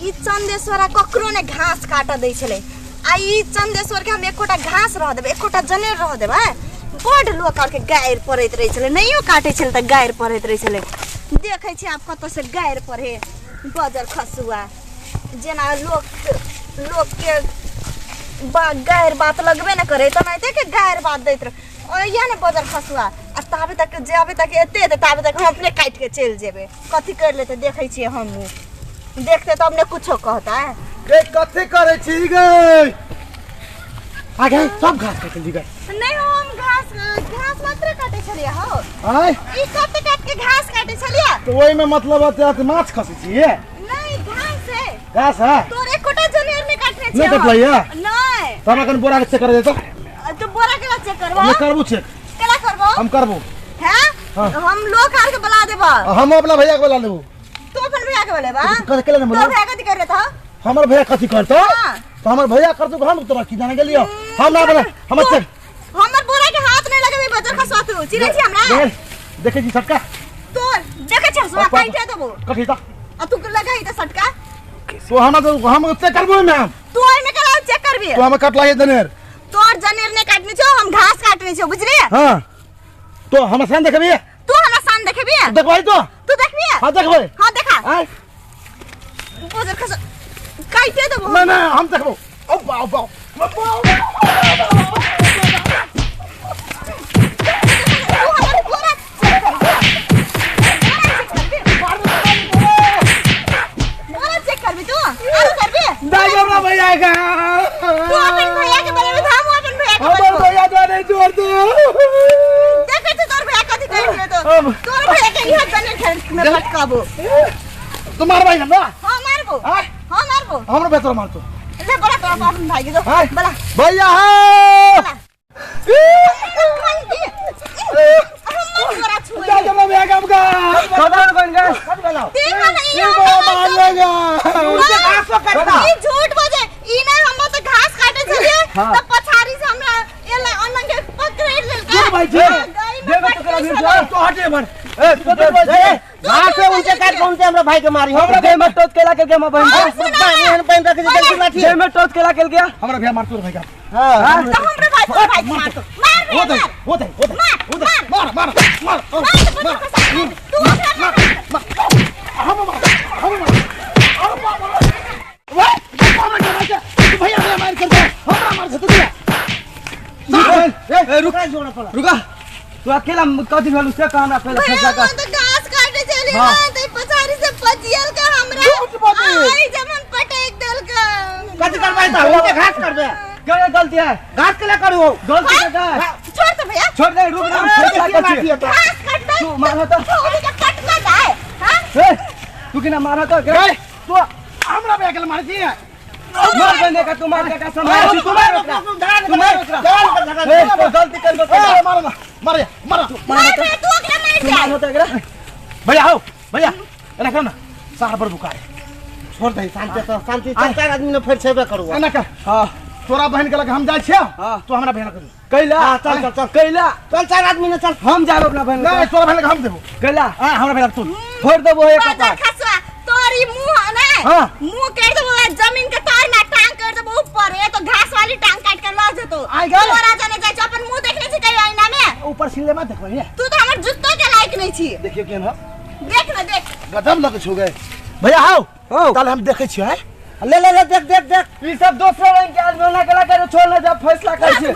ई चंदेश्वरा ककरो ने घास काटऽ दै छलै। आ ई चंदेश्वर के हम एकोटा घास रह देबै, एकोटा जनेर रह देबै। बड्ड लोक आरके गारि पड़ैत रहै छलै, नहियो काटै छलै तऽ गारि पड़ैत रहै छलै। देखै छी आब कतऽसँ गारि पढ़े बजर खसुआ, जेना लोक लोकके गारि बात लगबे ने करे तेनाहिते के गारि बात दैत रह ओहिया ने बजर खसुआ। आ ताबे तक जाबे तक एते एते ताबे तक हम अपने काटि के चलि जेबै। कथी करि लेतै देखै छियै हमहूँ, देखते तब ने कुछो कहतै। गे कथी करै छी गे? आगे सब घास काटल गे। नहीं हम घास घास मात्र काटे छलियै हो। आय ई कते काट के घास काटे छलियै? तो ओहि में मतलब अते माछ खसै छी? नहीं घास है। घास है? तोर एकोटा जनेर नहीं काटने नहीं छियै। कटलैया? नहीं। तो हमरा कनि बोरा के चेक कर दे तो। तो बोरा केला चेक करबो? हम करबो चेक। केला करबो? हम करबो। हैं? हाँ। हम लोग आर के बुला देबो। हम अपना भैया के बुला लेबो। तू अपन भैया के बोलेबा? तो केला नहीं तोर बोला? भैया कथी कर रहे था? हमर भैया कथी करतो? हाँ। तो हमर भैया करतो हम तोरा की जाने गेलियो? हम ना बोला, हमर चेक। हमर बोरा के हाथ नहीं लगेबे बजर खसवा तू। चिरै छी हमरा? देखे छी सटका। तोर देखे छी हसुआ पापा। काटि देबो। कथी ता? आ तू लगाई त सटका। तो हमरा तो हम चेक करबो में हम। तू ओइ में केला चेक करबी? तो हम कटला ये जनेर। तोर जनेर ने काटने छौ, हम घास काटने छौ, बुझली? हां। तो हम सान देखबी? तू हमरा सान देखबी? देखबै तो। तू देखबी? हां देखबै। हां देखा। आय। बजर खस काटे देबो। ना ना हम देखबो। ओ बाओ बाओ। तू हमर बोरा चेक करबी। बोरा चेक करबी तू? आरो करबी? दाई हमरा भैया का। तू अपन भैया के बोलेबी त हम अपन भैया के हमर बोलेबो। भैया द्वारे जोर दे। देखै छी तोर भैया कथी करै छलै तो। अब। तोर भैया के इहाँ जनेर खेत में पटकाबो। तू मारबै हमरा? हां मारबो। आय। हां मारबो। हमरो भैया तोरा मारतो। ले बोला तोरा अपन भाई के दो। आय। बोला। भैया हो। हमर बोरा छुए। दाई हमरा भैया का हमका। खबर बन गए। देखा ना ये इहाँ बड़ा हमर मार लेगा। उनके घासो काटता। ई झूठ बजे। ई ना हम तो घास काटे छलिए हाँ। त पछाड़ी से हमरा एला अनन के पकड़ लेलका। झूठ भाई, झूठ। हाँ, गाय में देबो पटक तो करा छलै। भेज दो। तो हटे मर। ए, तू दे ए, घास से उनसे काट कौन से हमरा भाई के मारी हमरा देह में टोच केला के हम बहन हाँ, सुना ना। एहन बहन रखे जे लाठी देह में टोच केला के गया हमरा भैया मारतो रे भैया। हां तो हमरा भाई तोर भाई के मारतो। मार हो भैया, दे मार। हो दे हो दे मार, हो दे। मार। मार मार मार मार तो बच्चा फंसा। तू ओकरा मार। हम मार हम मार। अरे बाप रे। वे हमरा के मार तू भैया हमरा मार कर दे। हमरा मार दे तू। ए रुक रुका तू अकेला कथी भेलु से कह हमरा पहले भैया फैसला कर। हम तो घास काटे छलिए हाँ। ना त पछाड़ी से पचियल का हमरा झूठ बजे। आई जब हम पटक देलका। कथी करबै त उनके घास करबै? क्या गलती है? घास केला करू? गलती है का? छोड़ दे भैया। छोड़ दे रुक रुक फैसला कर छी। घास काटबै तू मारह तो। छोड़ के कटना जाए। हां ए तू केना मारह तो? ए, तू हमरा भैया के मार छी। मार बंदे का तू मार का समाज छी तू मार ओकरा। तू मार ओकरा। ए तो गलती कर दो। ए मार ना मार या मार। मार भैया तू ओकरा मार तू जा। मार होता एकरा। भैया आओ भैया एना कर ना सार पर बुकार छोड़ दे शांति से शांति चार चार आदमी ने फेर छेबे करू। एना कर। हां तोरा बहन के लग हम जाइ छियै। हाँ। तू हमरा बहन के दे। कैला? हाँ, चल, चल, चल। कैला? चल चार आदमी ने चल। हम जाब अपना बहन नहीं के। तोरा बहन के हम देबो। कैला? हां हमरा बहन के तू फोड़ देबो एक बाजा कपार। खसवा तोरी मुंह ने हाँ। मुंह कर देबो जमीन के तार में टांग कर देबो ऊपर ये तो घास वाली टांग काट के ल जेतो। आई गए। तोरा जाने जाइ छ अपन मुंह देखने छी कहियो आईना में? ऊपर सिले मत देखबो ये। तू तो हमर जुत्तो के लायक नहीं छी। देखियो केहन हो। देख ना देख। गजब लगे छु गए। भैया आओ। हो। ताले हम देखै छियै। हैं? ले ले ले देख देख देख। ई सब दोसर रंग के आदमी होना केला करे छोड़ ना जा फैसला कर छी।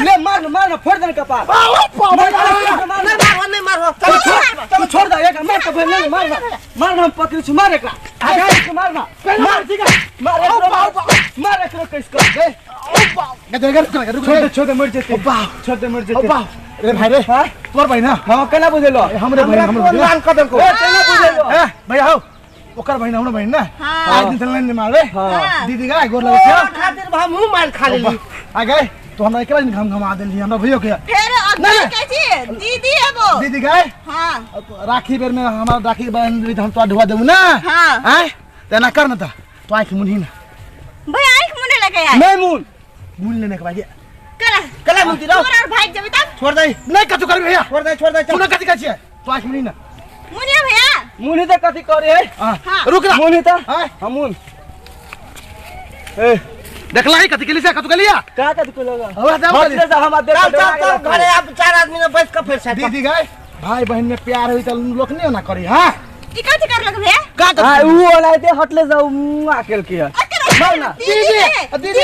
ले मार मार ना फोड़ देन कपार। बाओ बाओ। मार मार मार नहीं मारो नहीं मारो। तू छोड़ तू छोड़ दे एक मार तो नहीं मार ना मार ना हम पकड़ी छु मार एकरा। आगे मार ना मार ठीक है। मार एकरा मार मार एकरा कैस कर। ए ओ बाओ। गदे गदे रुक रुक छोड़ दे छोड़ दे मर जेते। ओ बाओ। छोड़ दे मर ओ जेते। बाओ। रे भाई रे। हां तोर बहिन ना। हां केना बुझेलो? हमरे बहिन हमरा हमरे कोन बहिन। लाल कदम को? ए केना बुझेलो? ए भैया आओ ओकर बहिन हमरो बहिन ना। हां। आज दिन से लाइन मारबे। हां। दीदी गा गोर लगे तोरा छै। खातिर हम मुंह मार खा लेली। आ गए तो हमरा एक बार घम घमा देली हमरा भैयो के। फेर अगले नहीं। कहै छी दीदी हेबो। दीदी गाय हां। राखी बेर में हमरा राखी बहन देबी त हम तोरा ढुआ देबू ना। हां। आय त एना कर न त तो आँखि मुन्ही ना। भैया आँखि मुने लगे यार। नहीं मुन मुन लेने के बाद कला कला मुंती रहो। तोर और भाग जेबी तब। छोड़ दे। नहीं कथु करबी भैया। छोड़ दे छोड़ दे तू चल। ना कथि कहै छियै तो आँखि मुन्ही ना। मुनिया भैया। मुनी त कथि करे है? हाँ। हाँ। रुक ना। मुनी त हाँ। हम मुन। ए देखला ही कथी केली से कथी केलिया का कथी केलगा हमरा जाओ हटले जा हम देख चल चल चल घरे आप चार आदमी ने बैठ के फेर से दीदी गाय भाई बहन में प्यार होई त लोक नहीं ना करी हां ई कथी करलक भैया का हां ऊ वाला दे हटले जा मुआ केल के मार ना। दीदी, दीदी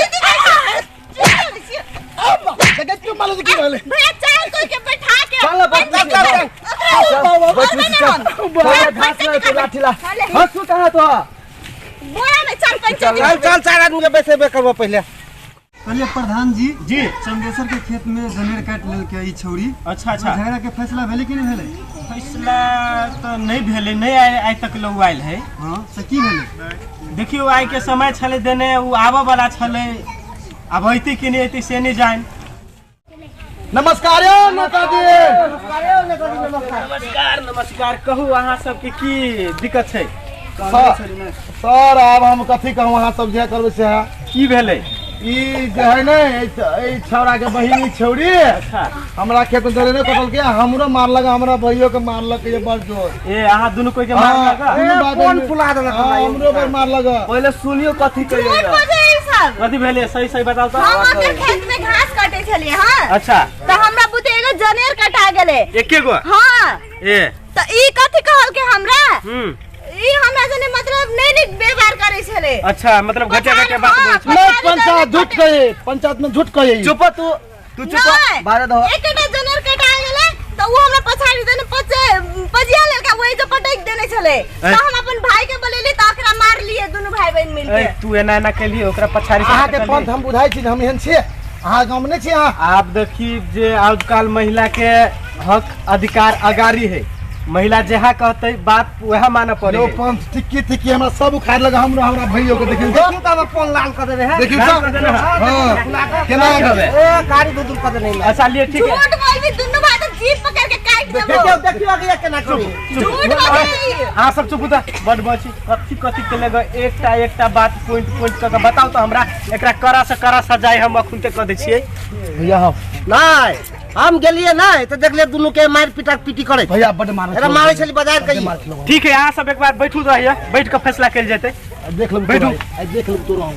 अब देखे क्यों मारे की रहले भैया चार कोई के बैठा के चल बैठ चल, चल चल, चल घास ला तो लाठी ला हंसू कहाँ तो बोरा में चार पंच चल चल चार आदमी के बैसेबे करबो पहिले। कहलिए प्रधान जी जी चंदेश्वर के खेत में जनेर काटि लेलकै ई छौरी। अच्छा अच्छा। झगड़ा के फैसला भेलै कि नहि भेलै? फैसला तऽ नहि भेलै, नहि आइ तक लोग आयल है। हँ से की भेलै? देखियौ आइ के समय छलै देने, ओ आबऽ वाला छलै, आब अयतै कि नहि अयतै से नहि जानि। नमस्कार यो नेताजी। नमस्कार नमस्कार। कहू अहाँ सबके की दिक्कत छै? सर आब हम कथी कहू, अहाँ सब जे करबै से है। की भेलै? ई जे है ने ई छौड़ा के बहिन छौड़ी हमरा खेत में जरे कटलकै, हमरो मारलक, हमरा भैयो के मारलक ये बड़ जोर। ए अहाँ दुनू कोई के मारलक? कोन फुला देलक? हमरो पर मारलक। पहिले सुनियो कथी कहियो। कथी भेलै सही सही बताउ त। हम अपने खेत में घास काटे छलिए। हां अच्छा। त हमरा बुते एगो जनेर कटा गेलै। एके गो? हां। ए त ई कथी कहल के हमरा? ई हमरा जने मतलब नहीं नहीं व्यवहार करे छले। अच्छा मतलब घटिया घटिया बात बोलै छले। नहीं पंचायत झूठ कहे, पंचायत में झूठ कहे। चुप तू तू चुप बारे दो। एकटा जनेर कटा गेलै त उ हमरा पछाड़ी देने पजिया लेलका, वही जो पटक देने छले। त हम अपन भाई के बोलेली त ओकरा मार लिए दुनु भाई बहन मिल के। तू एना एना केली ओकरा पछाड़ी। अहाँ के पंथ हम बुझाई छी हम एहन छियै, अहाँ गाँव में नहीं छी। आप देखी जे आजकल महिला के हक अधिकार अगारी है, महिला जहाँ कहते बात वह माने पड़े। पंथ टिक्की टिक्की हमरा सब उखाड़ लगा, हमरा हमरा भैयो के देखियो त तब फोन लाल कर देने है। देखियो त हां केना करबे? ए गाड़ी दू दू कर देने। अच्छा लिए ठीक है। झूठ बोलबी दुनु भाई त जीप पकड़ के काट देबो। देखियो देखियो आगे केना करू। झूठ बोलबी। हां सब चुप त बड बची कथि कथि के लगे एकटा एकटा बात पॉइंट पॉइंट क के बताओ त हमरा। एकरा कड़ा से कड़ा सजाय हम अखुन ते क दै छियै भैया। हम नै हम गेलिए नै त देखलिए दुनु के मार पिटा पिटी करे। भैया बड मारे एकरा मारे छली बाजार के। ठीक है अहाँ सब एक बार बैठू रहिए, बैठ के फैसला कइल जेतै। देख लेब बैठू। आई देख लेब तोरो, हम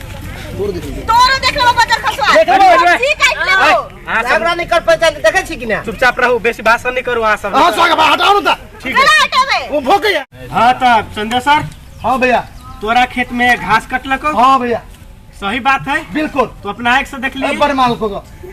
तोरो देख लेब। तोरो देख लेब बजर खसुआ। देख लेब। ठीक काट लेबो। अहाँ सब झगड़ा नहीं कर पहचान देखे छी कि ना? चुपचाप रहू, बेसी भाषण नहीं करू अहाँ सब। हां स्वागत हटाओ न त। ठीक है हटाबे वो भोग गया। हां त चंदेश्वर। हां भैया। तोरा खेत में घास कटलको? हां भैया। सही बात है बिल्कुल। तो अपना आँख से देख लिए बड़ माल को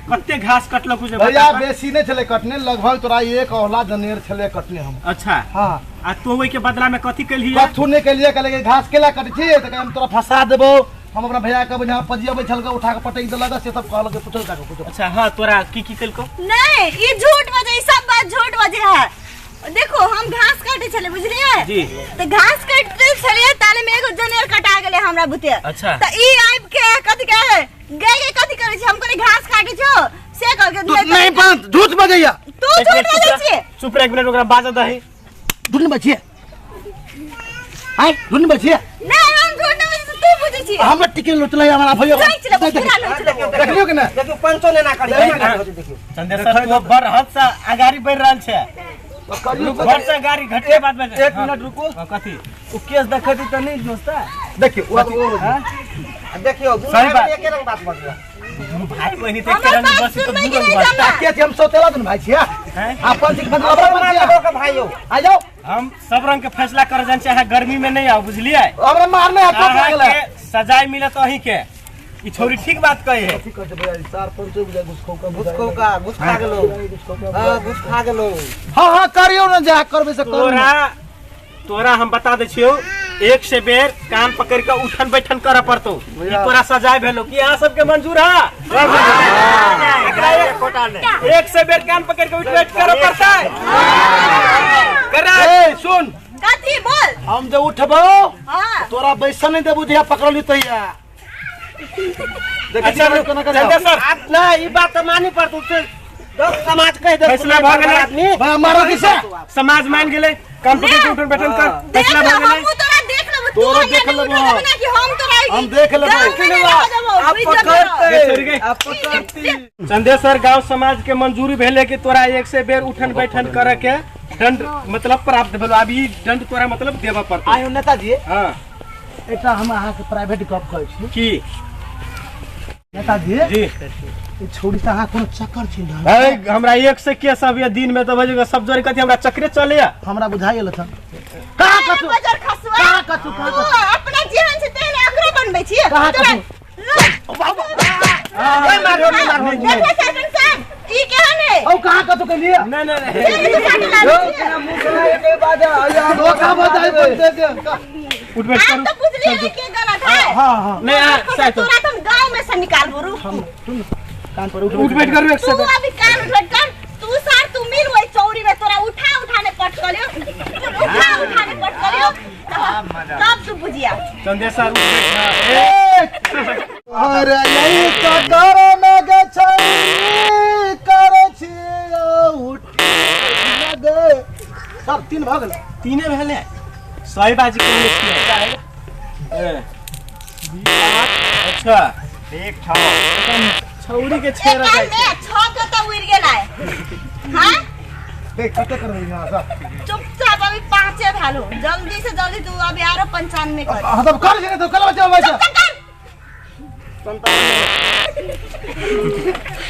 कते घास कटलक जे भैया? बेसी नहीं छले कटने, लगभग तोरा एक औला जनेर छले कटने हम। अच्छा। हां। आ तो ओइ के बदला में कथी केलही? कथू नहीं केलिए, कहले कि घास केला कटै छी त हम तोरा फंसा देबो। हम अपना भैया के बुझा पजिया बैठल के उठा के पटक देलक, से सब कहलक पूछल जाके पूछो। अच्छा हां तोरा की की केलको? नहीं ई झूठ बजे, सब बात झूठ बजे है। देखो हम घास काटे छले बुझलिए जी, त घास काटते छलिए ताले में एगो जनेर कटा गेले हमरा बुते। अच्छा। त ई आइब के कथि के गए गए कथि करे छी? हम कहले घास काटे छो से कह के नहीं पंथ झूठ बजैया। तू झूठ बजै छी। चुप रह एक मिनट, ओकरा बाजऽ दही। झूठ नहीं बचिए आइ, झूठ नहीं बचिए। नहीं हम झूठ नहीं बजै छी, तू बुझै छी। हमरा टिके लुटलै हमरा भैया। देखलियो कि ना? देखियो पंचो ने ना करी। देखियो चंदेश्वर तो बड़ हद से अगाड़ी बढ़ रहल छै। बड़ से गाड़ी घटिया बात बजे। एक मिनट रुको। कथी उ केस देखती त नहीं दोस्ता। देखियो देखियो सही बात एके रंग बात बजिया। दुनु भाई बहिनी त एके रंग बस त दुनु रंग बात के हम सोतेला दुनु भाई छिया अपन सिख बराबर मार के भाई हो। आ जाओ हम सब रंग के फैसला कर जान छै। अहाँ गर्मी में नहीं आओ बुझलिए। हमरा मारने हाथ लागल के सजाय मिलत अही के। ई छोरी ठीक बात कहे है। कथी करते भैया? चार पंच बुझा घुसखो का घुसखो का घुस खा गेलो। हां घुस खा गेलो। हां हां करियो न जा करबे से करू। तोरा तोरा हम बता दै छियौ एक से बेर कान पकड़ के उठन बैठन करे पड़तो। ई तोरा सजाय भेलो कि अहाँ सबके मंजूर है? एकरा एक से बेर कान पकड़ के उठ बैठ करे पड़तै। करा ए सुन कथी बोल। हम जे उठबो हां तोरा बैसन नहीं देबू दिया पकड़ली तैया। अच्छा चंदेश्वर आप ना ई बात त मानी पड़तो। दस समाज कह दे फैसला भ गेलै। आदमी मारो किसे समाज मान गेलै। कान पकड़ के उठन बैठन कर फैसला भ गेलै। हम तोरा देख लेबो, तू तोरा देख लेबो। ना कि हम तोरा हम देख लेबो। आप पकड़ते आप पकड़ती। चंदेश्वर गांव समाज के मंजूरी भेले कि तोरा एक से बेर उठन बैठन करे के दंड मतलब प्राप्त भेलो। अब ई दंड तोरा मतलब देबऽ पड़तौ। आयो नेताजी। हां एकटा हम अहाँ के प्राइवेट गप कहै छी की नेताजी जी ई छोड़ी त अहाँ कोनो चक्कर छी न? अरे हमरा एक से के सब ये दिन में तो बजे सब जोरी कथी हमरा चक्रे चले। हमरा बुझाइ गेल छ कहाँ कछु बजर खसुआ कहाँ कछु कहाँ तू अपना जीवन से तेल एकरो बनबै छी। कहाँ तोरा कछु? ए मारो मारो देखो सरपंच साहब ई केहन है? औ कहाँ कछु कहलिए? नहीं नहीं नहीं तेल तू काटे लागल छियै। धोखा बताइ पंचायत के। उठ बैठ आप करू तो बुझलिए ने के गलत है। हां हां नहीं आ तोरा साइड तोरा तो हम गांव में से निकालबो रुक तू। कान पर उठ उठ बैठ करू एक तू से अभी कान उठबैत कर तू सार तू मिल वही चौरी में तोरा उठा उठा ने पटकलियो उठा उठा ने पटकलियो तब तू बुझिया। चंदेसर उठ बैठ। अरे यही चक्कर में गे छै करे छी उठ गे सब तीन भऽ गेल। तीने भेले सही बाजी कहने छियै। अच्छा एक ठो छौरी के छेड़ा एक जाइ में 6 के तो उड़ गेल है। हां देख कते करबै यहाँ सब चुपचाप अभी 5 भेलो जल्दी से जल्दी तू अभी आरो 95 कर। हां तब कर छै तो कल बच्चा बच्चा चुपचाप कर।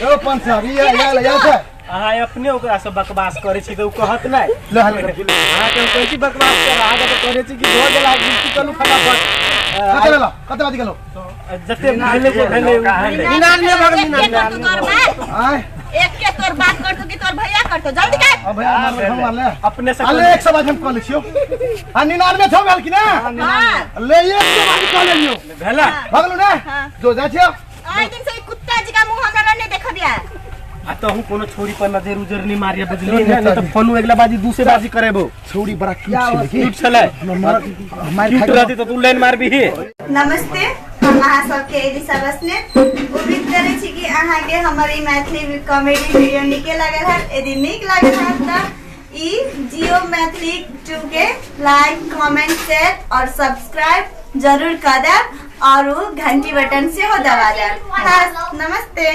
यो पंच साहब ये ये ये छै अहाँ अपने ओकरा से बकवास करै छी तऽ ओ कहत नहि। ले हल अहाँके हम कहै छी बकवास कर अहाँके तऽ कहै छी कि भऽ गेल गिनती करू फटाफट। कते लेला कते बाजी गेलो जते भेलै जे भेलै ओ भेलै। निनानवे भऽ गेल, एक के निनानवे। तू तोर बात आय एक के तोर बात करतो कि तोर भैया करतो जल्दी कर। अब भैया मार हम मार ले अपने से अले 100 बाजी हम कह ले छियो। हां 99 छौ भेल कि ना? हां ले 100 बाजी कह लेलियो भेला भगलु ने जो जाइ छियो। आइ दिन से ई कुत्ता जी का मुंह हमरा नहीं देख दिया। आ तहु कोनो छोरी पर नजर उजर नहीं मारिया बुझलियै ने नहीं तऽ फोन अगला बाजी दूसरे बाजी करेबो। छौड़ी बड़ा क्यूट छै क्यूट छलै मार क्यूट रहती तऽ तू लाइन मारबिही। नमस्ते, हम अहाँ सबके एलिसा बस्नेत। उम्मीद करै छी कि अहाँके हमर ई मैथिली कॉमेडी वीडियो नीके लागल हैत। यदि नीक लागल हैत तऽ ई जियो मैथिली 2 के लाइक कमेंट शेयर और सब्सक्राइब जरूर कऽ देब और उ घंटी बटन सेहो दबा देब। हाँ, नमस्ते,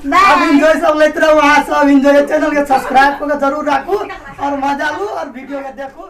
बाय। अब एंजॉय सब लेते रहो, अहाँ सब एंजॉय चैनल के सब्सक्राइब कऽ के जरूर राखू और मजा लू और वीडियो के देखू।